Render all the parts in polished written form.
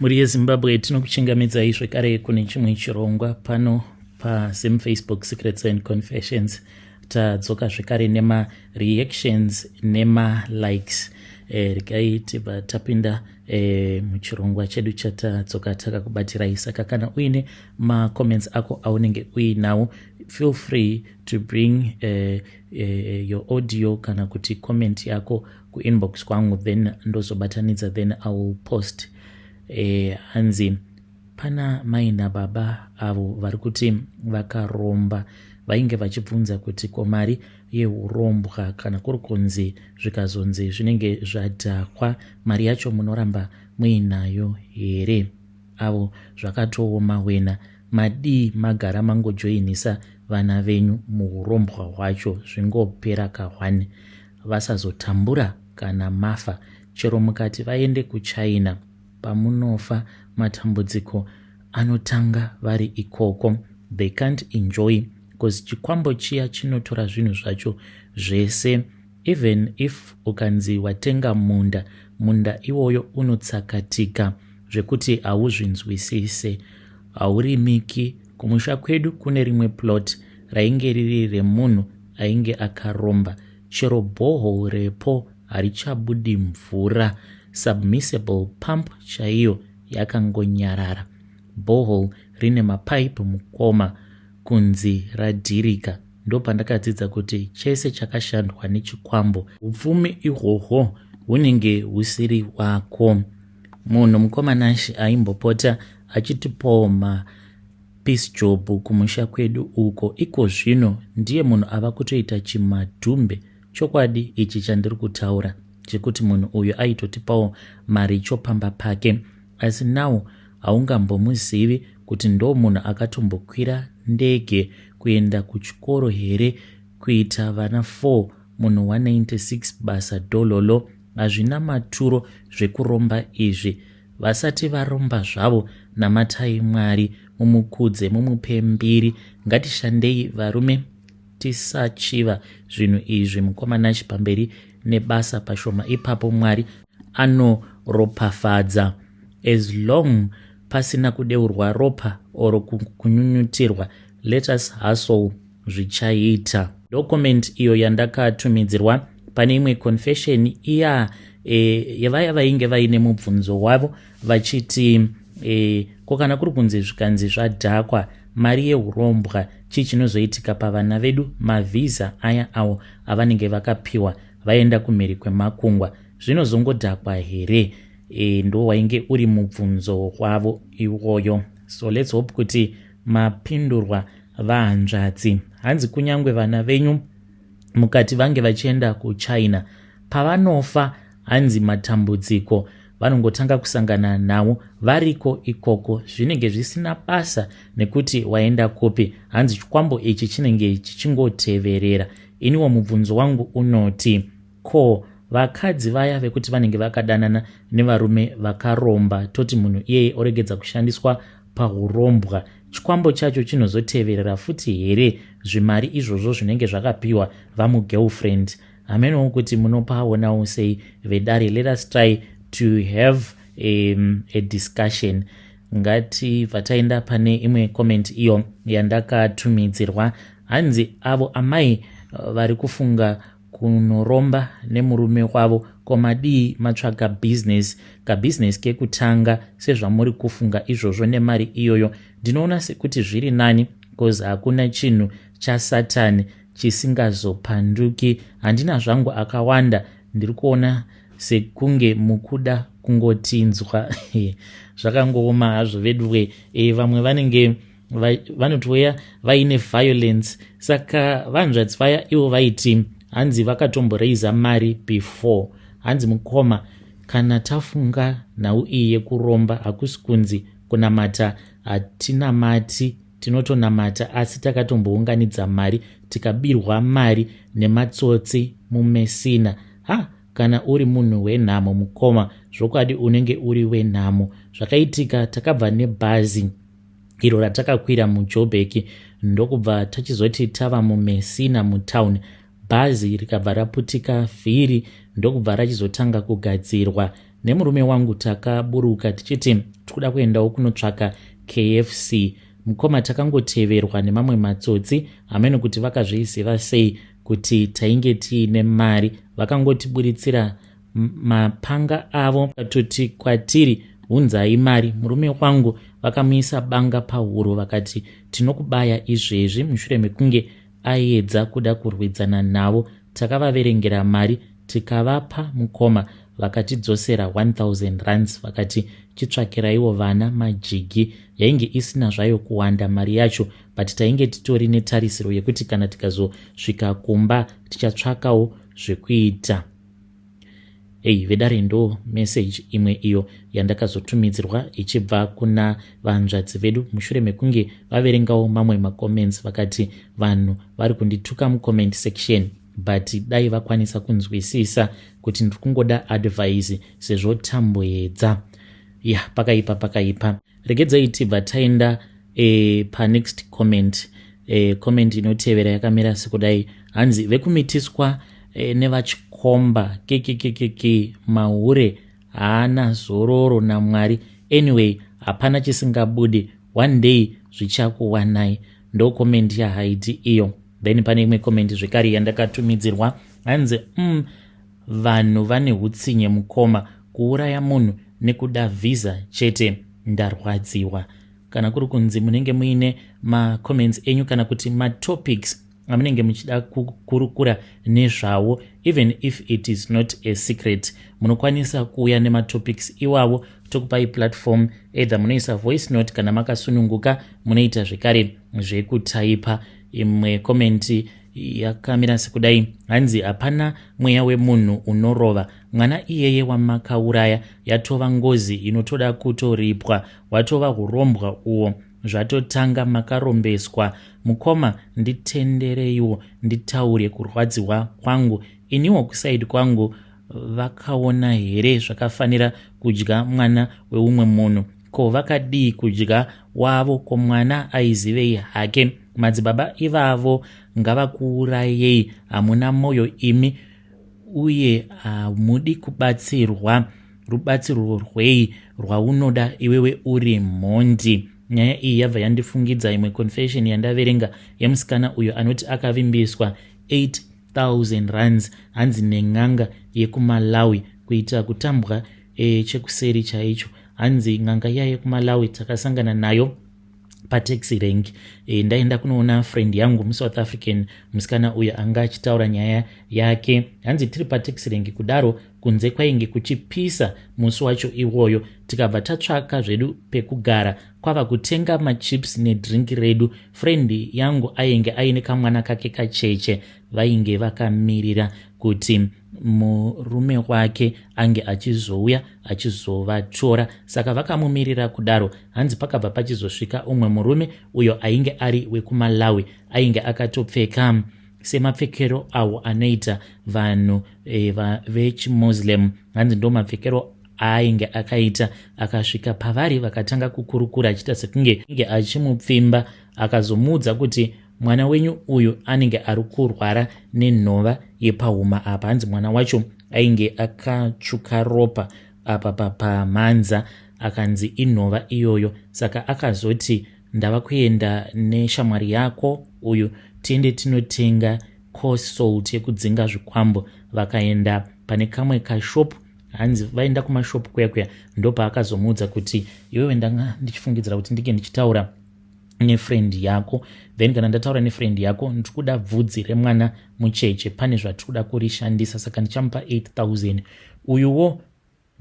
Mhuri yeZimbabwe, tinokuchingamidzai zvekare kune chimwe chirongwa pano paZim Facebook Secrets and Confessions. Tadzoka zvekare nemareactions nemalikes. Regai tibva tapinda muchirongwa chedu chatadzoka takakubatirai. Saka kana uine macomments ako aunenge uinawo, feel free to bring your audio kana kuti comment yako kuinbox kwangu, then ndozobatanidza, then I will post. Hanzi pana mai nababa avo vari kuti vakaromba, vainge vachibvunza kuti ko mari yeurombwa kana kuri kunzi zvikazonzi zvinenge zvadhakwa, mari yacho munoramba muinayo here? Avo zvakatooma wena. Madii magara mangojoinisa vana venyu muurombwa hwacho, zvingopera ka1, vasazotambura kana mafa. Chero mukati vaende kuChina, pamunofa matambudziko anotanga vari ikoko. They can't enjoy because chikwambo chiya chinotora zvinhu zvacho zvese. Even if ukanzi watenga munda, munda iwoyo unotsakatika zvekuti hauzvinzwisise, haurimiki. Kumusha kwedu kune rimwe plot rainge riri remunhu ainge akaromba. Chero borehole repo harichabudi mvura, submersible pump chaiyo yakangonyarara. Borehole rine mapaipi mukoma, kunzi radhirika. Ndopandakadzidza kuti chese chakashandwa nechikwambo, upfumi ihwohwo hunenge husiri wako. Munhu mukomanashi aimbopota achitipawo mapiece job kumusha kwedu uko, iko zvino ndiye munhu ava kutoita chimadhumbe. Chokwadi ichi chandiri kutaura chekuti munhu uyu aitotipawo maricho pamba pake, asi nawo haungambomuzivi kuti ndo munhu akatombokwira ndege kuenda kuchikoro here. Kuita vana 4, munhu 196, basa dhololo. Hazvina maturo zvekuromba izvi. Vasati varomba zvavo, namatai Mwari, mumukudze, mumupe mbiri. Ngatishandei varume, tisachiva zvinhu izvi. Mukomanachi, pamberi nebasa. Pashoma ipapo Mwari anoropafadza, as long pasina kudeurwa ropa or kunyunyutirwa. Let us hustle, zvichaita. Ndo comment iyo yandakatumidzirwa pane imwe confession iya yevaya vainge vaine mubvunzo wavo vachiti ko kana kuri kunzi zvikanzi zvadhakwa mari yeurombwa, chii chinozoitika pavana vedu? Mavhisa aya avo avanenge vakapiwa vaenda kumhiri kwemakungwa zvinozongodhakwa here? Ndo wainge uri mubvunzo wavo iwoyo. So let's hope kuti mapindurwa, vahanzvadzi. Hanzi kunyange vana venyu mukati vange vachienda kuChina, pavanofa, hanzi matambudziko vanongotanga kusangana nawo variko ikoko. Zvinenge zvisina basa nekuti waenda kupi. Hanzi chikwambo ichi chinenge chichingoteverera. Iniwo mubvunzo wangu unoti, ko vakadzi vaya vekuti vanenge vakadanana nevarume vakaromba, toti munhu iyeye oregedza kushandiswa paurombwa, chikwambo chacho chinozoteverera futi here zvimari izvozvo zvinenge zvakapiwa vamugirlfriend? Hamenowo kuti munopaonawo sei, vedare. Let us try to have a discussion. Ngatibva taenda pane imwe comment iyo yandakatumidzirwa. Hanzi avo amai vari kufunga kunoromba nemurume wavo, ko madii matsvaga bhizinesi, kabhizinesi kekutanga sezvamuri kufunga izvozvo nemari iyoyo? Ndinoona sekuti zviri nani, because hakuna chinhu chaSatani chisingazopanduki. Handina zvangu akawanda, ndiri kuona sekunge mukuda kungotinzwa. Zvakangooma hazvo veduwe. Vamwe vanenge vanotouya vaine violence. Saka vanzvadzi vaya ivo vaiti hanzi vakatomboreiza mari before. Hanzi mukoma, kana tafunga nhau iyi yekuromba, hakusi kunzi kunamata hatinamati, tinotonamata, asi takatombounganidza mari, tikabirwa mari nematsotsi muMesina. Ha, kana uri munhu wenhamo mukoma, zvokwadi unenge uri wenhamo. Zvakaitika, takabva nebhazi iro ratakakwira muJobek, ndokubva tachizoti tava muMesina mutauni, bhazi rikabva raputika vhiri, ndokubva rachizotanga kugadzirwa. Nemurume wangu takaburuka tichiti tikuda Tikuda kuendawo kunotsvaka KFC. Mukoma, takangoteverwa nemamwe matsotsi, hameno kuti vakazviziva sei kuti tainge tiine mari. Vakangotiburitsira mapanga avo, vatoti kwatiri, "Hunzai mari." Murume wangu vakamuisa banga pahuro, vakati, "Tinokubaya izvezvi," mushure mekunge aedza kuda kurwidzana navo. Takavaverengera mari tikavapa, mukoma, vakatidzosera 1000 rands, vakati, "Chitsvakiraiwo vana majigi." Yainge isina zvayo kuwanda mari yacho, but tainge titori netarisiro yekuti kana tikazosvika kumba tichatsvakawo zvekuita. Ei vedare, ndo meseji imwe iyo yandakazotumidzirwa ichibva kuna vanzvadzi vedu mushure mekunge vaverengawo mamwe macomments. Vakati vanhu vari kundituka mucomment section, but dai vakwanisa kunzwisisa kuti ndiri kungoda advice sezvo tamboedza. Ya, pakaipa, pakaipa. Regedzai tibva taenda panext comment. Comment inotevera yakamira sekudai, hanzi, "Vekumitiswa nevachikomba, kekekekeke, mahure haana zororo naMwari. Anyway, hapana chisingabudi, one day zvichakuwanai." Ndo comment yaHaiti iyo. Then pane imwe comment zvekare yandakatumidzirwa, hanzi, Vanhu vane utsinye, mukoma, kuuraya munhu nekuda vhisa chete. Ndarwadziwa." Kana kuri kunzi munenge muine macomments enyu kana kuti matopics amunenge muchida kukurukura nezvawo, even if it is not a secret, munokwanisa kuuya nematopics iwavo, tokupai platform. Either munoisa voice note, kana makasununguka munoita zvekare zvekutaipa. Imwe comment yakamira sekudai, hanzi, "Hapana mweya wemunhu unorova. Mwana iyeye wamakauraya yatova ngozi inotoda kutoripwa. Watova urombwa uwo, zvatotanga makarombeswa. Mukoma, nditendereiwo nditaure kurwadziwa kwangu. Iniwo kuside kwangu, vakaona here zvakafanira kudya mwana weumwe munhu? Ko vakadii kudya wavo? Ko mwana aizivei hake? Madzibaba ivavo ngavakuurayei. Hamuna mwoyo imi, uye hamudi kubatsirwa. Rubatsiro rwei rwaunoda iwewe uri mhondi?" Nyaya iyi yabva yandifungidza imwe confession yandaverenga yemusikana uyo anoti akavimbiswa 8000 rands, hanzi nen'anga yekuMalawi, kuita kutambwa chekuseri chaicho. Hanzi n'anga iya yekuMalawi takasangana nayo pataxi rank. Ndaenda kunoona friend yangu muSouth African. Musikana uyo anga achitaura nyaya yake. Hanzi tiri pataxi rank kudaro, kunze kwainge kuchipisa musi wacho iwoyo. Tikabva tatsvaka zvedu pekugara, kwava kutenga machips nedrink redu. Friend yangu ainge aine kamwana kake kacheche. Vainge vakamirira kuti murume wake ange achizouya achizovatora, saka vakamumirira kudaro. Hanzi pakabva pachizosvika umwe murume uyo ainge ari wekuMalawi, ainge akatopfeka semapfekero awo anoita vanhu vechiMuslim. Hanzi ndo mapfekero aainge akaita. Akasvika pavari, vakatanga kukurukura, achiita sekunge achimupfimba. Akazomuudza kuti, "Mwana wenyu uyu anenge ari kurwara nenhova yepahuma apa." Hanzi mwana wacho ainge akatsvuka ropa apa pamhanza, akanzi inhova iyoyo. Saka akazoti, "Ndava kuenda neshamwari yako uyu, tiende tinotenga coarse salt yekudzinga zvikwambo." Vakaenda pane kamwe kashopu. Hanzi vaenda kumashopu kuya kuya, ndopaakazomuudza kuti, "Iwewe, ndanga ndichifungidzira kuti ndinge ndichitaura nefriend yako. Then kana ndataura nefriend yako, ndiri kuda bvudzi remwana mucheche, pane zvatiri kuda kurishandisa, saka ndichamupa 8000." Uyuwo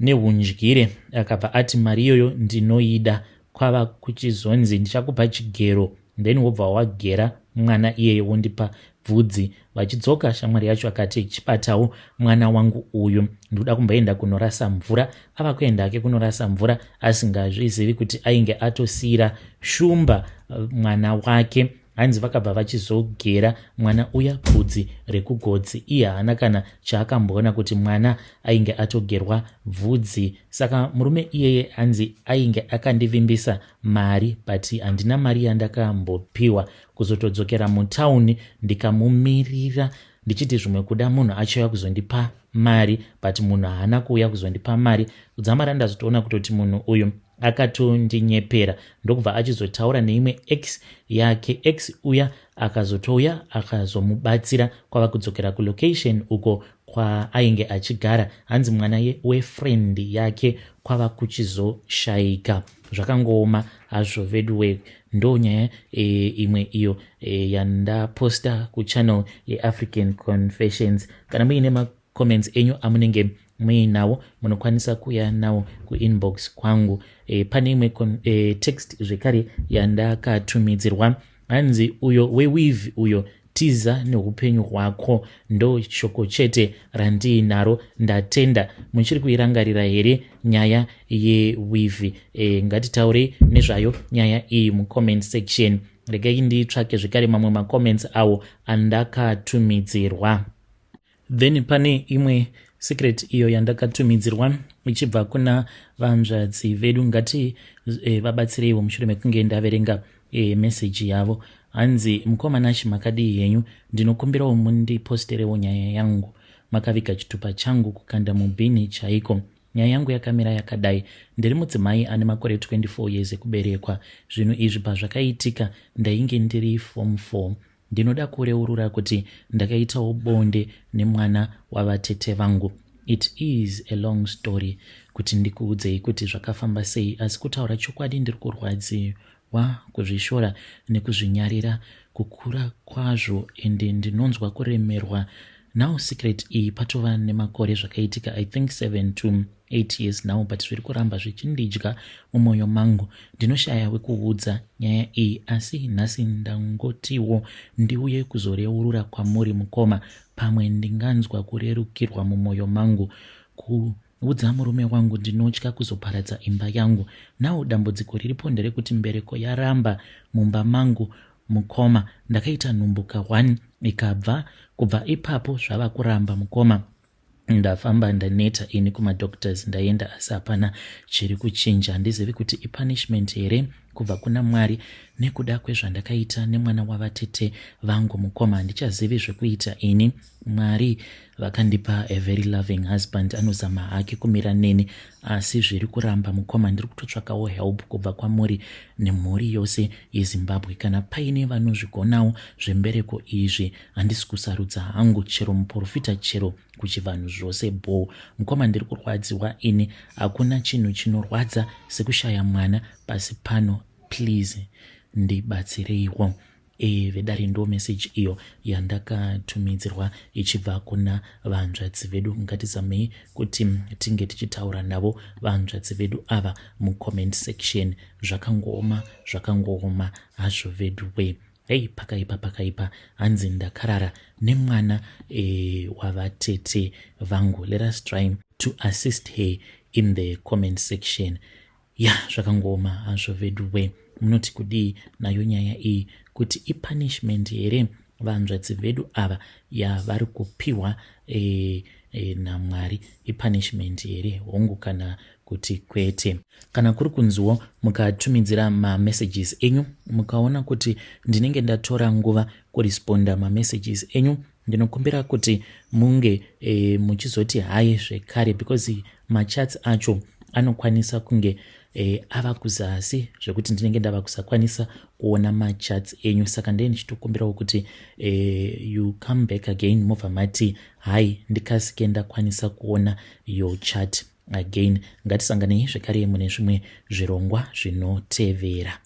neundyire akabva ati, "Mari iyoyo ndinoida." Kwava kuchizonzi, "Ndichakupa chigero, then wobva wagera mwana iyeye, wondipa bvudzi." Vachidzoka, shamwari yacho akati, "Chibatawo mwana wangu uyu, ndikuda kumboenda kunorasa mvura." Ava kuenda ake kunorasa mvura, asingazvizivi kuti ainge atosiyira shumba mwana wake. Hanzi vakabva vachizogera mwana uya bvudzi rekugotsi. Iye haana kana chaakamboona kuti mwana ainge atogerwa bvudzi. Saka murume iyeye, hanzi ainge akandivimbisa mari, but handina mari yandakambopiwa. Kuzotodzokera mutauni, ndikamumirira ndichiti zvimwe kuda munhu achauya kuzondipa mari, but munhu haana kuuya kuzondipa mari. Kudzamara ndazotoona kutoti munhu uyu Akatondinyepera ndokubva achizotaura neimwe ex yake. Ex uya akazotouya akazomubatsira kwava kudzokera kulocation uko kwaainge achigara. Hanzi mwana wefriend yake kwava kuchizoshaika. Zvakangooma hazvo veduwe. Ndo nyaya imwe iyo yandaposta kuchannel yeAfrican Confessions. Kana muine macomments enyu amunenge muinawo, munokwanisa kuuya nawo kuinbox kwangu. Pane imwe text zvekare yandakatumidzirwa. Hanzi uyo weweave uyo, tiza neupenyu hwako. Ndo shoko chete randiinaro, ndatenda. Muchiri kuirangarira here nyaya yeweave? Ngatitaurei nezvayo nyaya iyi mucomment section. Regai nditsvake zvekare mamwe macomments awo andakatumidzirwa. Then pane imwe secret iyo yandakatumidzirwa ichibva kuna vanzvadzi vedu. Ngati vabatsireiwo mushure mekunge ndaverenga meseji yavo. Hanzi, "Mukoma Nashi, makadii henyu? Ndinokumbirawo mundiposterewo nyaya yangu. Makaviga chitupa changu kukanda mubhini chaiko. Nyaya yangu yakamira yakadai. Ndiri mudzimai ane makore 24 years ekuberekwa. Zvinhu izvi pazvakaitika ndainge ndiri form 4. Ndinoda kureurura kuti ndakaitawo bonde nemwana wavatete vangu. It is a long story kuti ndikuudzei kuti zvakafamba sei, asi kutaura chokwadi ndiri kurwadziwa, kuzvishora nekuzvinyarira kukura kwazvo, ende ndinonzwa kuremerwa. Now secret iyi patova nemakore zvakaitika, I think 7 to 8 years now, but zviri kuramba zvichindidya mumwoyo mangu. Ndinoshaya wekuudza nyaya iyi, asi nhasi ndangotiwo ndiuye kuzoreurura kwamuri mukoma. Pamwe ndinganzwa kurerukirwa mumwoyo mangu. Kuudza murume wangu ndinotya kuzoparadza imba yangu. Now dambudziko riripo nderekuti mbereko yaramba mumba mangu mukoma. Ndakaita nhumbu ka1 ikabva. Kubva ipapo zvava kuramba mukoma. Ndafamba ndaneta ini, kumadoctors ndaenda, asi hapana chiri kuchinja. Handizivi kuti ipunishment here kubva kuna Mwari nekuda kwezvandakaita nemwana wavatete vangu. Mukoma, handichazivi zvekuita ini. Mwari vakandipa a very loving husband anozama hake kumira neni, asi zviri kuramba mukoma. Ndiri kutotsvakawo help kubva kwamuri nemhuri yose yeZimbabwe. Kana paine vanozvigonawo zvembereko izvi, handisi kusarudza hangu, chero muprofita, chero kuchivanhu, zvose bo. Mukoma, ndiri kurwadziwa ini. Hakuna chinhu chinorwadza sekushaya mwana pasi pano. Please ndibatsireiwo." Vedare, ndo message iyo yandakatumidzirwa ichibva kuna vanzvadzi vedu. Ngatizamei kuti tinge tichitaura navo vanzvadzi vedu ava mucomment section. Zvakangooma, zvakangooma hazvo vedu we. Hei, pakaipa, pakaipa. Hanzi ndakarara nemwana wavatete vangu. Let us try to assist her in the comment section. Ya, zvakangooma hazvo vedu we. Munoti kudii nayo nyaya iyi, kuti ipunishment here vanzvadzi vedu ava yavari kupiwa naMwari? Ipunishment here, hongu kana kuti kwete? Kana kuri kunziwo mukatumidzira mamessages enyu, mukaona kuti ndinenge ndatora nguva kuresponda mamessages enyu, ndinokumbira kuti munge muchizoti hai zvekare, because machats acho anokwanisa kunge ava kuzasi zvekuti ndinenge ndava kusakwanisa kuona machats enyu. Saka ndee ndichitokumbirawo kuti you come back again, mobva mati hai, ndikasike ndakwanisa kuona your chat again. Ngatisanganei zvekare mune zvimwe zvirongwa zvinotevera.